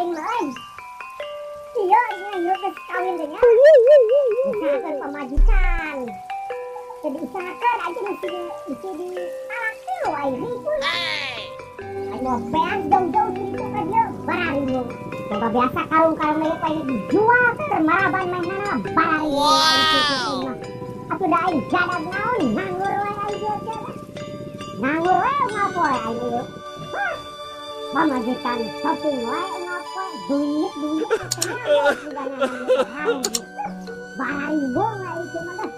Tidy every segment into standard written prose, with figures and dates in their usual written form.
Aing mah euy. Iya, aing hirup geus kawin teh nya. Usahakeun pamajikan. Teu diusahakeun aing teh mesti di talak tilu aing ribut. Aing mau beas jauh-jauh di ditu ka dieu bararingung. Coba biasa karung-karung lagi ku aing dijual teh maraban mainana bararingung. Wow. Atuh da aing jadag naon nganggur wae aing dieu teh. Nganggur wae ngapoe aing ieu. Hah. Pamajikan shopping wae ngapoe duit duit bararingung aing teh mah.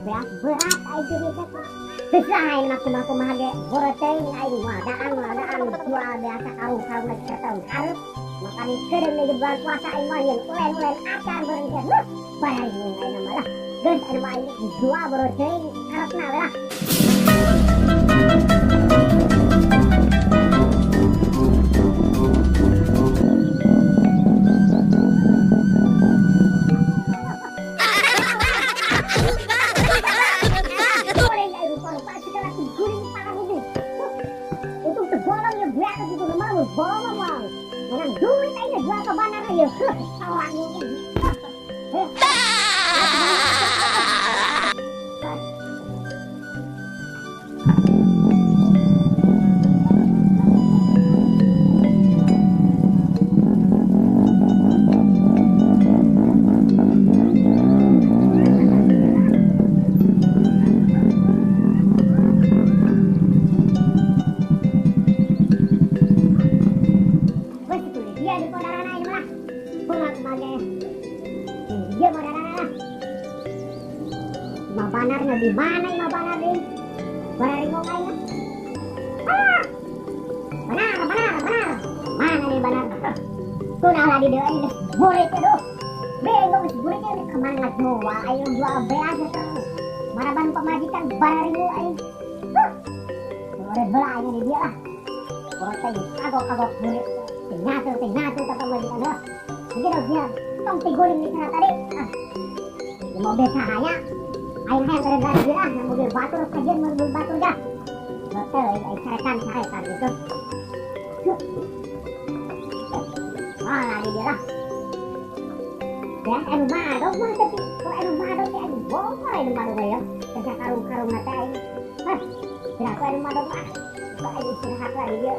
Beas berat aing teh teh. Geus lah aing mah kumaha-kumaha ge boro teuing aing moal daan jual biasa karung-karung lagi ka taun hareup. Makane keudeung deui bulan puasa aing mah nyeun ulen-ulen acan beureum teh. Bararingung aing mah lah. Geus aing mah aing dijual boro teuing karepna we lah. Menang duit aja jual ke bandar ya. Banarnya di mana imah banar deh? Bararingung aing. Ah! Banar, banar, banar. Mana nih banar? Tunah lah di deui aing geus burit aduh. Bingung geus burit teh kemana ngajual aing jual beas eta. Maraban pamajikan bararingung aing. Huh. Burit heula aing di dieu lah. Burit teh kagok-kagok burit. Teh nyatu ka pamajikan heuh. Mungkin dia tong tiguling di sana tadi. Ah. Di mobil sahanya. Aing hayang kada lagi lah, na mobil batur kajian mobil batur dah. Betul, aing carekan gitu. Wah, lari dia lah. Ya, anu madog mah tapi kalau anu madog teh anu bongkar anu madog ya. Kerja karung-karung na teh aing. Hah, kira aku anu madog mah. Coba aing istirahat lah di dia.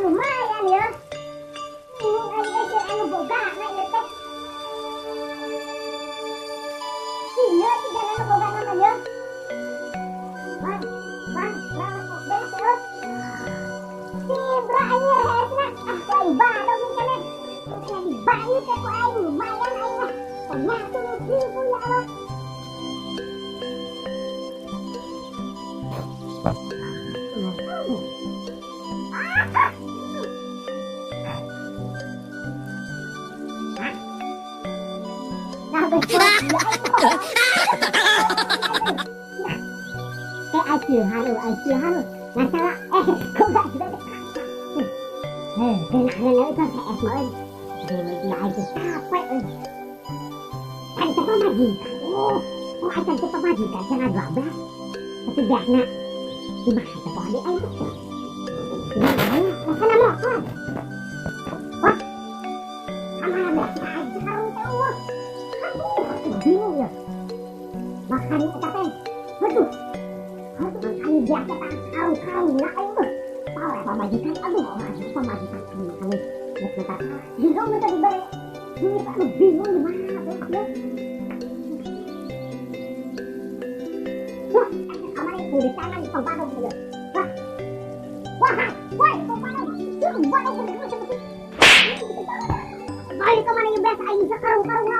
Lumayan ya. Aing anu boga na ieu teh. Iya, tidak anu boga nama ya. Bang, bang, bang, beres ya. Sibra aing rehesna. Ah, ku aing badog ieu teh. Kena dibanyu teh ku aing lumayan aing mah. Ternyata ribu ya Allah. Acihan, masalah, kok gak sudah kena itu saya mau, dulu itu capek, kan itu pemajikan, oh, acan itu pemajikan, jangan 12, tapi biasanya, gimana tuh adik ayo, gimana, masalah motor, wah, sama biasa aja karung tahu, aduh, bingung ya, makan itu teh, aduh. Makan biasa tak karung-karung lah itu. Tahu ya pemajikan, aduh pemajikan kami bentar. Bingung minta diberi duit, aduh bingung gimana tuh ya. Wah, kamar itu di tangan pembantu gitu. Wah, wah, wah, pembantu, pembantu. Balik kemana yang biasa aing sekarung-karung.